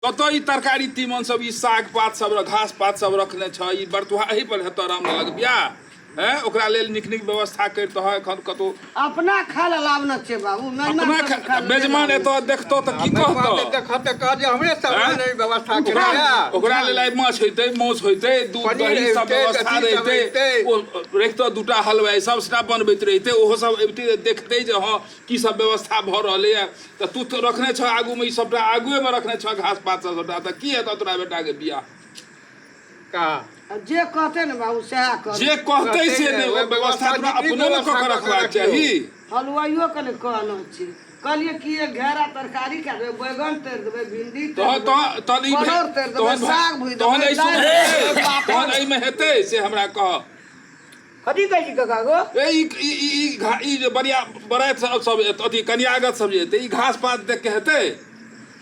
कतऽ ई तरकारी तीमन सब ई साग पात सब घास पात सब रखने छ ई बरतुहा एही पर हेतऽ रामलालक बियाह हैं ओकरा लेल नीक नीक व्यवस्था करितह एखन कतौ अपना खाय लए लाबने छै बाबू मेजमान अपना सबके खाय लए नहि मेजमान लाबने। एतऽ देखतऽ तऽ की कहतऽ देखत तऽ कहत जे हमरे सब आँय? नहि व्यवस्था ओकरा केने ओकरा लेल आइ माछ होइतै माउस होइतै दूध पनीर दही सब होइतै, व्यवस्था अथी सब रहितै होइतै। ओ रखितऽ दूटा हलवाइ सब सबटा बनबैत रहितै ओहो सब अबितै तऽ देखतै जे हँ की सब व्यवस्था भऽ रहलैए तऽ तू तऽ रखने छह आगूमे ई सबटा आगुएमे रखने छह घास पात सब सबटा तऽ की हेतऽ तोरा बेटाके बियाह का जे कहतै ने बाबू सएह कर जे कहतै से नहि ओ व्यवस्था तोरा अपनो ने कऽ के रखबाक चाही हलुआइयो के ने कहना छै कहलियै कि एक घेरा तरकारी कए देबै बैगन तरि देबै भिंडी तरि तहन तहन तहन ई देबै परोड़ तरि देबै तहन साग भुजि तहन देबै एहि दालि हेतै देबै, पापड़ तहन एहिमे हेतै से हमरा कह कथी कहै छी काका गो ए ई ई ई ई घा- ई जे बरिया बरात सब सब एत- अथी कन्यागत सब जे एतै ई घास पात देख के हेतै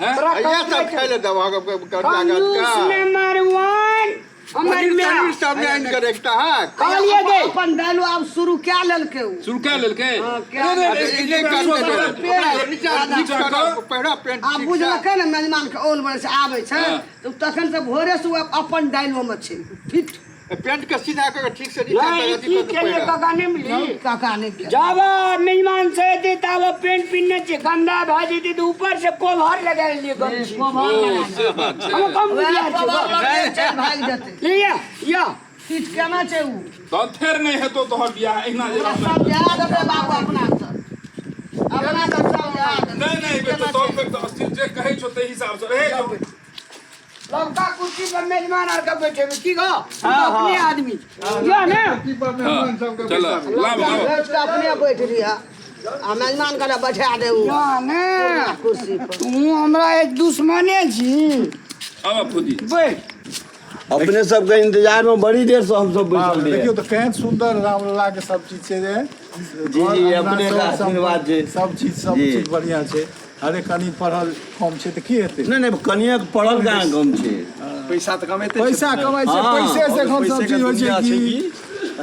हैं तोरा इएह सब खाय लए देबह कंजूस नंबर वन हमर पनीर माय तनीर सब नहि आनि कऽ रखता है कहलिए गे अपन दालि आब शुरू कए लेलकै ओ शुरू कए लेलकै हाँ, कए नहीं, नहीं, लेलकै। नहीं, ई नहि नहीं, करतै नीचा नीचा नीचा नीचा कऽ। पहिरा पेंट आब ठीक बुझलकै ने मेजमान के औल बड़े से आबै छै हाँ। तऽ तखन से भोरे से ओ अपन डाइलो मे छै फिट पेंट के सीधा कऽ के ठीक से नीचा नहीं तक अथी की कऽ के केलिए पहिरा काका नहीं मिली काका नहि केलक। जब मेजमान से एते तब पेंट पिन्ने छै गंदा भए जेतै तऽ ऊपर से कोभर लगा लिए गमछी कोभर ओ लगा से बात छै हम कम वएह बुझिया कोभर छै लगने छै भागि जेतै लिया या फिट केना छै ओ तहन फेर नहि हेतौ तोहर बियाह एहिना जे ओकरा रहतै। समझा देबै बाबू अपना सब अपना सब समझा देबै नहि नहि बेटा तोहर फेर तऽ अस्थिर जे कहै छौ ताहि हिसाबसँ रहै जो लवका कुर्सी पर मेजमान आर के बैठेबै की गो हम तऽ अपने आदमी छी। या ने कुर्सी पर मेहमान सबके चल बैसाबू। लाब लाब बैठ कऽ अपने बैठ लिह आ मेजमान के बैठा दे उ या ने कुर्सी पर तू हमरा एक दुश्मने छी आब फूदी बैठ अपने सबके इंतजार में बड़ी देर से हम सब बैठल रहियै। देखियौ तऽ केहन सुन्दर रामलला के सब चीज छै जे जी, जी, अपने के आशीर्वाद छै। सब चीज सब जी। चीज बढ़िया छै अरे कनि पढ़ल कम छै तऽ की हेतै नहि नहि कनिया के पढ़ल कहाँ कम छै पैसा तऽ कमेते पैसा कमाइ छै पैसे से एखन सब पैसे चीज होइ दुनिया छै छै कि की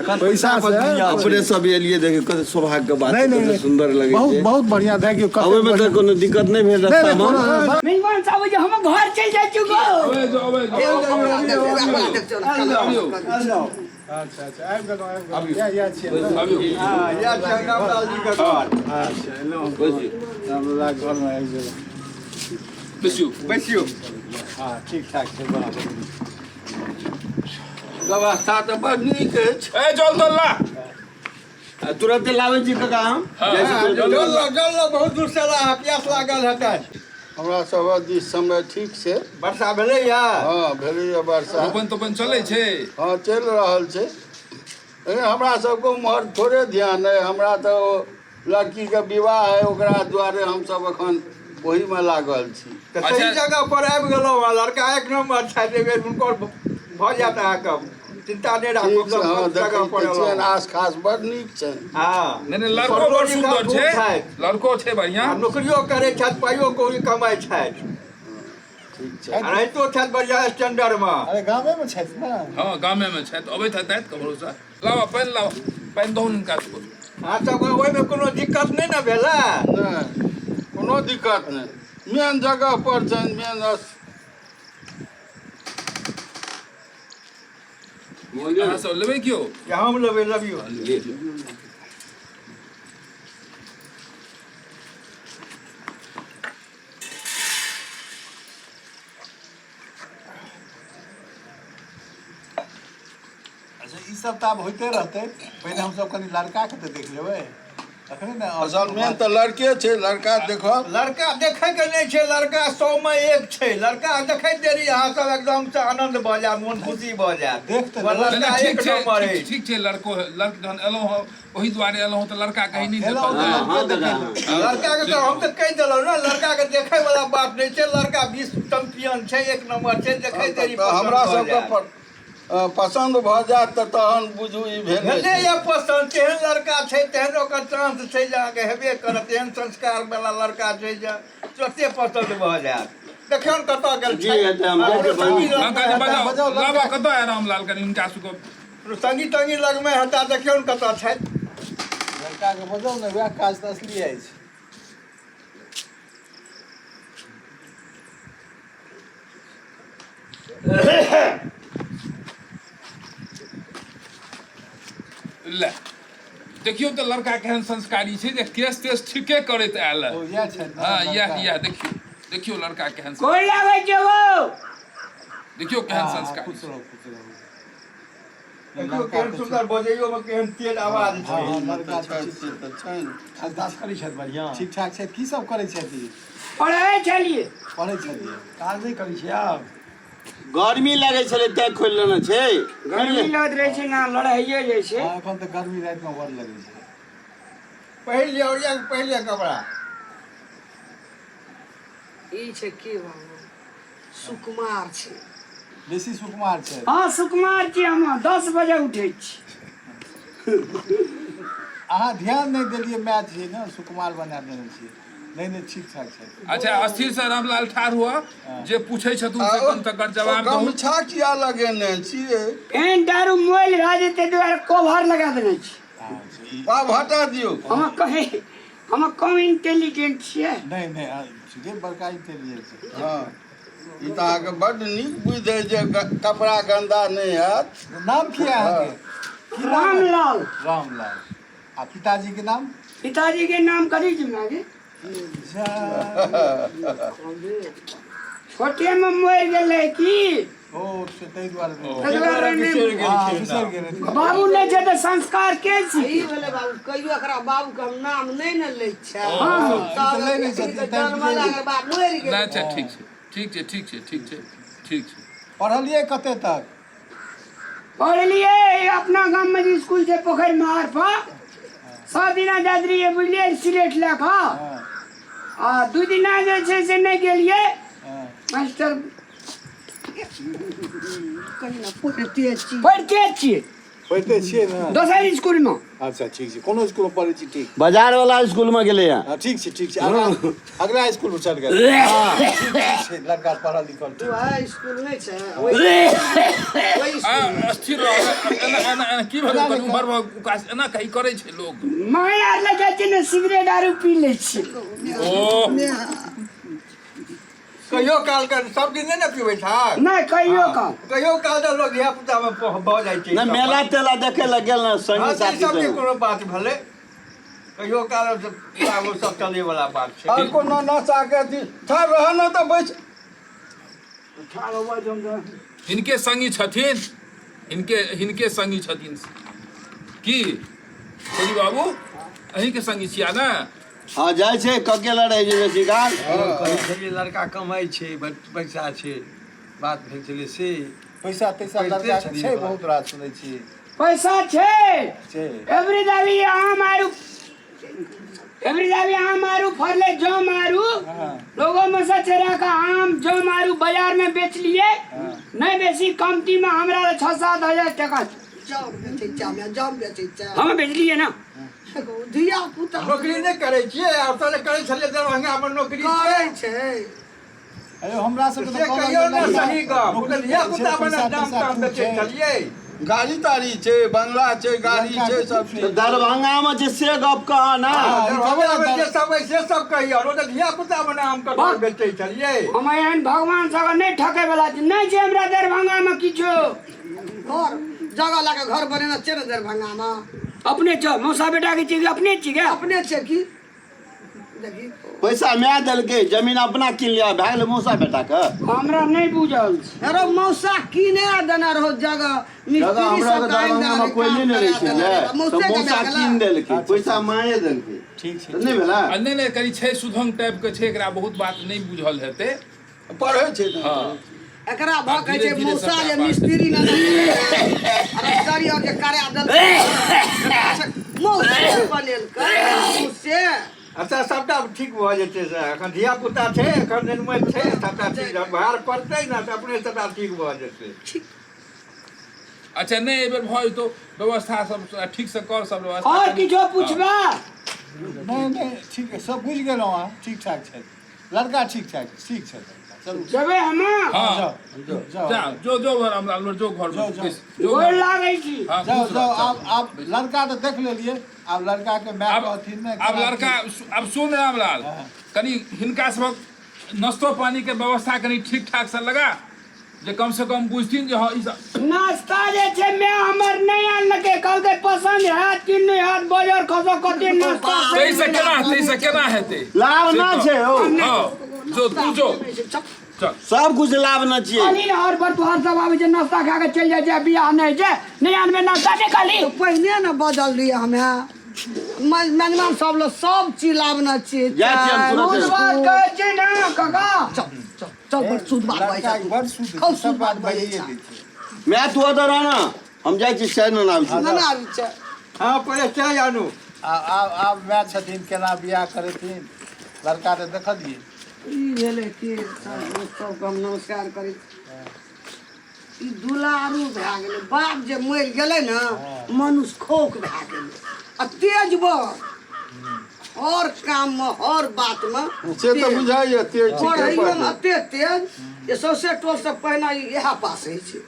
एखन पैसा पैसा पर से दुनिया छै अपने सब एलियै देखियौ कते सौभाग्य के बात नहि छै, नहि कते नहि सुंदर लगै बहुत छै बहुत बढ़िया thank U अबै में तऽ कोनो दिक्कत नहि भेल नहि रास्ता नहि में कोनो मेजमान साहब जे हम घर चलि जाइ छी गो अबै जो अबै जो अबियौ अच्छा अच्छा आबि गेलहुँ आबि गेलहुँ इएह इएह छियै ने अबियौ हँ, इएह छै रामलाल जी के घर अच्छा एलहुँ रामलला के घरमे आबि गेलहुँ बैसियौ बैसियौ हँ ठीक ठाक छै बराबर व्यवस्था तऽ बड़ नीक अछि ए जल दल ला आ तुरंते लाबै छी काका हम जाइ छी तुरंते। जल लो जल लो बहुत दूर से ला प्यास लागल हेतै हमरा सभक दिस समय ठीक छै वर्षा भेलैया हँ भेलैए वर्षा रोपन तोपन चलै छै हँ चलि रहल छै ए, हमरा सबके उम्हर थोड़े ध्यान अइ हमरा तऽ ओ लड़कीके विवाह अइ ओकरा दुआरे हमसब एखन ओहीमे लागल छी तऽ सही अच्छा। जगह पर आबि गेलहुँ हँ लड़का एक नम्बर छथि एहि बेर हुनकर भऽ जायत अहाँके चिंता नहि राखू ठीक छै हँ सब देखै जगह पर तऽ छियनि एलहुँ आस खास बड़ नीक छनि हँ नहि नहि लड़को बड़ सुन्दर छै छथि लड़को छै बढ़िआँ आ नौकरियो करै छथि पाइयो कौड़ी कमाइ छथि ठीक छै आ रहितो छथि बढ़िआँ स्टैंडर्डमे अरे गामेमे छथि ने हँ गामेमे छथि अबैत हेतथि ककरोसँ लाबऽ पानि लाबऽ पानि दहुन हिनका सबके अहाँ सबके ओहिमे कोनो दिक्कत नहि ने भेलै नहि कोनो दिक्कत नहि मेन जगह पर छनि मेन अहाँ सब लेबै केओ या हम लेबै लबियौ अच्छा ई सब तऽ आब होइते रहतै पहिने हमसब कनि लड़काके तऽ देख लेबै तखने ने आओर असल मेन तऽ लड़के छै लड़का देखब लड़का देखैके नहि छै लड़का 100 मे 1 छै लड़का देखैत देरी अहाँ सब एकदम से आनंद भऽ जायत मोन खुशी भऽ जायत देख तऽ पर लेबै। नहि लड़का नहि, ठीक एक छै नंबर ठीक अछि ठीक छै लड़को लड़क जहन एलहुँ हँ ओहि दुआरे एलहुँ हँ तऽ लड़का कहीं नहि एलहुँ देखल तऽ जाय हँ लड़के दादा देखै लए। लड़का के तऽ हम तऽ कहि देलहुँ ने लड़का के देखै वाला बात नहि छै लड़का विश्व चैंपियन छै एक नंबर छै देखैत देरी तऽ पसंद हमरा भऽ सबके जायत पसन्द भऽ जायत तऽ तहन बुझू ई भेलै भेलै या पसन्द तेहन लड़का छै तेहन ओकर चांस छै जे अहाँके हेबे करत तेहन संस्कार वाला लड़का छै जे तुरते पसन्द भऽ जायत देखियौ ने कतऽ गेल जी, हेतै, हम जाइ छियै संगी हँ, लगमे कनि हेता बजाउ बजाउ, लड़का। लाबऽ कतऽ है रामलाल कनि हिनका सबके संगी तंगी लगमे हेता देखियौ ने कतऽ छथि लड़काके बजाउ ने वएह काज तऽ असली अछि ले देखियौ तऽ लड़का केहन संस्कारी छै जे केस तेस ठीके करैत आयल ओ इएह छथि ने हँ इएह लड़का? इएह देखियौ देखियौ लड़का केहन गोर लागै छै गो देखियौ केहन हाँ, संस्कारी खुश छै रहू खुश रहू देखियौ केहन सुन्दर बजैयो मे केहन तेज आवाज हाँ, छै हाँ, लड़का तऽ से तऽ छनि ठीक करै छथि बढ़िआँ ठीक ठाक छथि की सब करै छथि ई? पढ़ै छलियै पढ़ै छलियै काज नहि करै छियै आब गर्मी लागै छलै तैं खोलि लेने छै गर्मी लगैत रहै छै ने लड़ाइयो जाइ छै हाँ एखन तऽ गर्मी रातिमे बड़ लगै छै पहिर लिअ ओरिया कऽ पहिर लिअ कपड़ा ई छै की बाबू सुकुमार छै बेसी सुकुमार छै हँ सुकुमार छी हम 10 बजे उठै छी अहाँ ध्यान नहि देलियै मैच छै ने सुकुमार बना देने छियै नहि नहि ठीक ठाक छै अच्छा अस्थिर से रामलाल ठाढ़ हुआ जे पूछै छथुन से कम तकर जवाब दहु गमछा किया लगेने छियै पेंट आरू मोइल भए जेतै दुआरे कवर लगा देने छी आब हटा दियौ हम कहे हम कम इंटेलिजेंट छियै नहि नहि ठीके बड़का इंटेलिजेंट छै हँ ई तऽ अहाँके बड्ड नीक बुद्धि अइ जे कपड़ा गन्दा नहि हैत नाम की है अहाँके की नाम है? रामलाल रामलाल आ पिताजी के नाम पिताजी के नाम कथी छै मागे जा छोटे में मरि गेलै की ओ से ताहि दुआरे नहि। ताहि दुआरे नहि- हाँ, बिसरि गेल रहथिन। बाबू नहि छै तऽ संस्कार के छी ई भेलै बाबू कहियो एकरा बाबू के हम नाम नहि ने लै छै हाँ। तब ई तऽ लै नहि छथिन, ई तऽ जन्मला के बाद मरि नहि गेलै अच्छा ठीक छै ठीक छै ठीक छै ठीक छै ठीक छै पढ़लियै कते तक पढ़लियै अपना गाम में जे स्कूल छै पोखरि महार पर सब दिना जाइत रहियै बुझलियै सिलेट लए कऽ हाँ, आ दू दिना जे छै से नहि गेलियै हाँ। मास्टर कही ना पढ़ते छी पढ़िते छियै पढ़िते छियै ने दोसर स्कूलमे अच्छा ठीक छै कोनो स्कूलमे पढ़ै छी ठीक बाजार वाला स्कूल में गेलै हँ हाँ ठीक छै ठीक छै अगला अगला स्कूलमे चल गेल हाँ, ठीक ठीक छै लड़का पढ़ल लिखल ठीक वएह स्कूल नहि छै ओहि ओहि आ, स्थिर रह एना एना एना की भेल कनि उम्हर भऽ उकास एना कही करै छै लोक माय आर लग जाइ छै ने सिगरेट आरू पी लै छियै ओ कहियो काल के सब दिन नहि ने पीबै छै नहि कहियो काल कहियो काल तऽ लोक धिया पुता मे भऽ जाइ छै नहि मेला तेला देखे लए गेल ने संगी हँ, तऽ ई साथी सबके संगे। कोनो बात भेलै कहियो काल ओ सब चलै वाला बात छै आओर कोनो नशा के अथी ठाढ़ रह ने तऽ बैस हिनके संगी छथिन हिनके हिनके संगी छथिन की छोरी बाबू अहींके संगी छिया ने हँ जाइ छै कके लड़ै छै बेसी काल कहै छलियै लड़का कमाइ छै बड पैसा छै बात भेल छलै से पैसा तैसा पढ़िते लड़का के छलियै छै बात। बहुत रास सुनै छी पैसा छै छै एवरी दाबी आम आरू एवरी दाबी आम आरू फरले जम आरू हाँ। लोगों में से चेरा का आम जम आरू बाजार में बेच लिए नहीं बेसी कमती में हमरा 6-7 हजार टका छै। जम बेचै छै हमे जम बेचै छै हम बेचलिए ना धिया पुता नौकरी नहि करै छियै आब तऽ करै छलियै दरभंगामे नौकरी करै छै अरे हमरा सबके से तऽ कहलक कहियौ ने जे सही गप नौकरी धिया करै छै, पुता बना पैसा दाम तैसा ताम खूब बेचै छै। छलियै गाड़ी ताड़ी छै बंगला छै गाड़ी छै सब तऽ चीज दरभंगा में जे से गप कह ना हाँ, ई दरभंगामे जे सब अइ से सब कहियौ ओ तऽ धिया पुता बना आम कटहर बेचै छलियै हम एहन भगवान सब नहीं ठके वाला छी। नहीं छै हमरा दरभंगा में किछो घर जगह लए कऽ घर बनेने छै ने दरभंगामे अपने छ मौसा बेटा के छी अपने छी गे अपने छै की देखी पैसा माय देलकै जमीन अपना कीन लिया भए गेलै मौसा बेटा के हमरा नहीं बुझल छै अरे मौसा कीने देने रहो जगह जगह मिस्त्री हमरा सब के दरभंगा में कोई नहि ने रहै छै ने तऽ मौसा कीन देलकै पैसा माये देलकै ठीक छै तऽ नहि भेलै आ नहि नहि कनि छै सुधंग टाइपके छै एकरा बहुत बात नहि बुझल हेतै पढ़ै छै ने हँ एकरा भऽ कहै छै धीरे धीरे मौसा सबटा जे बात। मिस्त्री ने रसरी और जे करा देलकै मौसे बनेलकै मौसे अच्छा सबटा ठीक भऽ जेतै से एखन धिया पुता छै एखन निर्मल छै सबटा ठीक जहन भार पड़तै ने तऽ अपने सबटा ठीक भऽ जेतै अच्छा नहि एहि बेर भऽ जेतौ व्यवस्था सब ठीकसँ कर सब व्यवस्था और किछो पूछबा नहि नहि ठीक है सब बुझि गेलहुँ अहाँ ठीक ठाक छै लड़का ठीक ठाक छै ठीक छै लड़का चलू जेबै हम हँ जाओ जाओ जा जो जो रामलाल जो घर जाओ, जाओ। जो गोर लागै छी हँ, जाओ खुश रह, जाओ चल। आब आब लड़का तऽ देख लेलियै आब लड़का के माय आब कहथिन ने आब लड़का आब सुन रामलाल हाँ। कनि हिनका सबक नाश्तो पानी के व्यवस्था कनि ठीक ठाक से लगा जे कम से कम बुझथिन जे हँ ई सब नाश्ता जे छै मे हमर नहि आनलकै, कहलकै पसन्द हैत कि नहि हैत, बजर खसो कते नाश्ता। ताहिसँ केना, ताहिसँ केना हेतै? लाभ ना छै हौ। हँ, जो तू जो, चल। सब कुछ लाभ न छियै। कहली ने हर बरतुहार सब आबै छै, नाश्ता खा के चलि जाइ छै, बियाह नहि छै, नहि आनबै नाश्ता नहि कहली। पहिने ने बजल रहियै हमे मेजमान सब लोग सब चीज लाबने छियै। जाइ छियै हम तुरते। शुद्ध बात कहै छी ने काका? चल चल चल, बड़ शुद्ध बात बाजै लड़का छै। बड़ शुद्ध खूब छै, सब शुद्ध बात बात बाजै बजिए छै। दै छै। मैं तू ओतऽ रह ना, हम जाइ छी चाय ने आबै छी। ना ना आबै छै। हँ, पहिले चाय आनू। आब आब आब माय छथिन, केना बियाह करेथिन? लड़का तऽ देखलियै। ई भेलै कि सब दोस्त सबके हम नमस्कार करै छी। ई दुलारू भए गेलै, बाप जे मरि गेलै ने, मनुष्य खोक भए गेलै आ तेज बड़ हर काममे हर बातमे। से तऽ बुझाइए तेज ठीके। पढ़ैयोमे एते तेज जे सौंसे टोलसँ पहिने ई इएह पास होइ छै।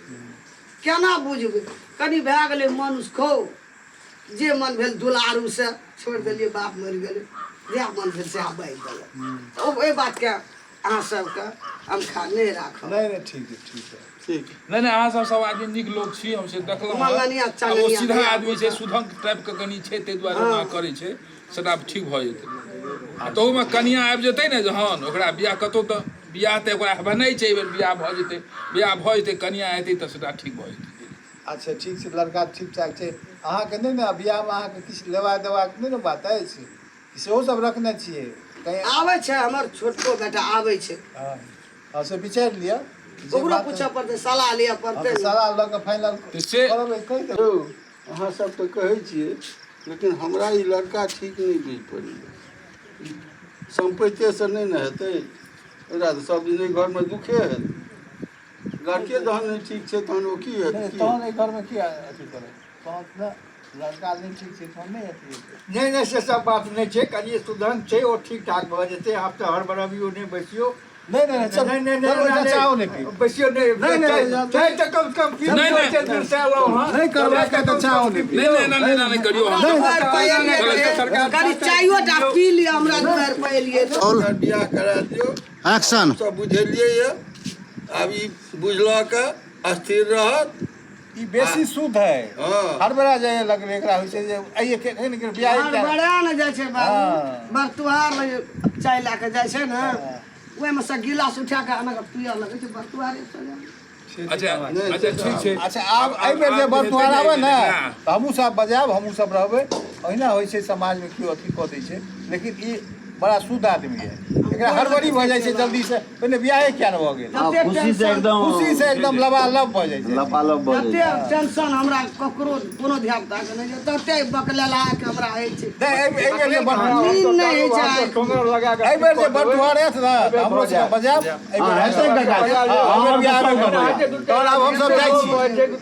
केना बुझबै? कनि भए गेलै मनुष्य खो, जे मन भेल दुलारूसँ छोड़ि देलियै, बाप मरि गेलै, जएह मन भेल सएह बाजि देलक। तऽ ओ एहि बातके अहाँ सबके हम खा नहि राखब। नहि नहि, ठीक है, ठीक है। ठीक। नहि नहि, अहाँ सब सब आदमी नीक लोक छी, हम से देखलहुँ हँ। मंगनिया आ ओ चंगनिया सीधा धिया आदमी छै, पुता। सुधंग टाइपके कनि छै, ताहि दुआरे ओना करै छै। सभटा ठीक भऽ जेतै आ तहूमे कनिआँ आबि जेतै ने जहन ओकरा बियाह कतहु तऽ बियाह तऽ ओकरा हेबे छै, एहि बेर बियाह भऽ जेतै, बियाह भऽ जेतै, कनिआँ एतै तऽ सभटा ठीक भऽ जेतै। अच्छा, ठीक छै, लड़का ठीक ठाक छै अहाँके। नहि ने, बियाहमे अहाँके किछु लेबा देबाक नहि ने बात अछि? सेहो सब रखने छियै कहीं? आबै छै, हमर छोटको बेटा आबै छै। हँ हँ, से विचारि लिअ जे ओकरो बात। पूछऽ पड़तै, सलाह लिअ हँ, पड़तै तऽ ने। सलाह लऽ कऽ फाइनल तऽ से करबै, कहि देबै। यौ, अहाँ सब तऽ कहै छियै, लेकिन हमरा ई लड़का ठीक नहि बुझि पड़ैए। सम्पैतेसँ नहि ने हेतै, एकरा तऽ सब दिन एहि घरमे दुखे हेतै। लड़के जहन नहि ठीक छै तहन ओ की हेतै? नहि की तहन एहि घरमे की अथी करब तहन? ने लड़का नहि ठीक छै तहन नहि अथी हेतै। नहि नहि, से सब बात नहि छै, कनि सुधन छै, ओ ठीक ठाक भऽ जेतै। आब तऽ हड़बड़बियौ नहि, बैसियौ। नहि नहि नहि, चल। नहि नहि चल, ओहिठाम नहि, चाहो नहि पीब। बैसियौ नहि। नहि, नहि, नहि, चाय तऽ कम से कम पी। नहि, नहि। एते दूर से एलहुँ हँ। नहि करबै तऽ चाहो नहि पीब। नहि नहि नहि नहि नहि करियौ हम। दुआरि पर एलियै चलै, तऽ सरकार। कनि चायो टा पी लिअ, हमरा दुआरि पर एलियै तऽ। ओकर बियाह करा दियौ। एक्शन। सब बुझेलियै यऽ, आब ई बुझलक स्थिर रहत। ई बेसी शुद्ध है। हँ। हड़बड़ा जाए लगलै, एकरा होइ छै जे आइए के एखन के बियाह एकटा। बड़ा ने जाइ छै बाबू। हँ। बरतुहार लग चाय लए कऽ जाइ छै ने, ओहिमे से गिलास उठा कऽ एना कऽ पियऽ लगै छै बरतुहारे से। अच्छा अच्छा, ठीक छै। अच्छा, आब एहि बेर जे बरतुहार आबै ने तऽ हमहूँ सब बजायब, हमहूँ सब रहबै। ओहिना होइ छै समाजमे, केओ अथी कऽ दै छै, लेकिन ई बड़ा शुद्ध आदमी है, एकरा हड़बड़ी भऽ जाइ छै जल्दी से। पहिने बियाहे किया ने भऽ गेल? हँ, जते खुशी से टेंशन एकदम खुशी से एकदम लबालब भऽ जाइ छै। लपालप भऽ जते जाइ छै। टेंशन हमरा ककरो कोनो धिया पुता के नहि छै, तते बकलेला के हमरा होइ छै। नहि, एहि एहि बेर जे बरतुहार नींद नहि होइ छै आँखि। ठोंगर लगा कऽ एहि बेर जे बरतुहार आयत ने तऽ हमरो सबके बजायब एहि बेर। हँ, हेतै काका। हँ, एहि बेर बियाह हेबे करबै। तहन आब हमसब जाइ छी।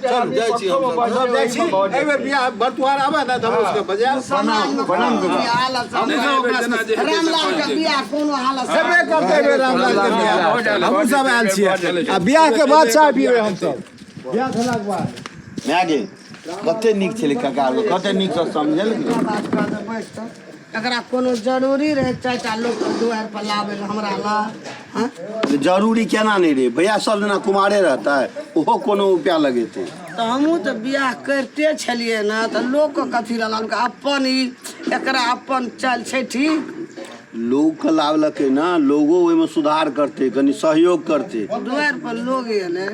चलू, जाइ छी हमसब। हमसब जाइ छी। एहि बेर बियाह बरतुहार आबै ने तऽ हमरो सबके बजायब। समाजमे प्रणाम कोनो काका। भी हालत नहि, नहि, एहि बेर जेना जे हेतै से रामलाल कऽ के लेबै। बियाह कोनो हालत हेबे करतै एहि बेर रामलाल के बियाह। हमहूँ सब आयल छियै आ बियाह के बाद चाय पीबै हमसब, बियाह भेलाके बाद। माय गे, कते नीक छलै काका, कते नीकसँ समझेलकै। बात कऽ दे बैस तऽ एकरा कोनो जरूरी रहै चारिटा लोकके दुआरि पर लाबै लए हमरा लए? हँ? जरूरी केना नहि रे भैया? सब दिना कुमारे रहतै? ओहो कोनो उपाय लगेतै। तऽ हमहूँ तऽ बियाह करिते छलियै ने, तऽ लोकके कथी लए लानलकै? अपन ई एकरा अपन चालि छै ठीक। लोकके लाबलकै ने, लोगो ओहिमे सुधार करतै, कनि सहयोग करतै। दुआरि पर लोग एलै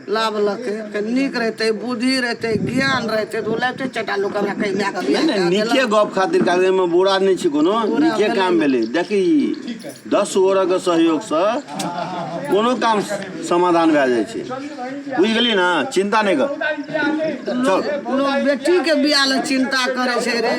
लाबलकै, कनि नीक रहितै, बुद्धि रहितै, ज्ञान रहितै तऽ ओ लाबिते चारिटा लोक हमरा कहि मायके नहि बियाह नहि कए नीके देलक। गप खातिर काज एहिमे बुरा नहि छै कोनो। बुरा नीके भेलै काम ने। भेलै। देखी, 10 गोरेके सहयोगसँ कोनो काम समाधान भए जाइ छै, बुझि गेली ने? चिन्ता नहि कर, चल। लोक बेटीके बियाह लए चिन्ता करै छै रे।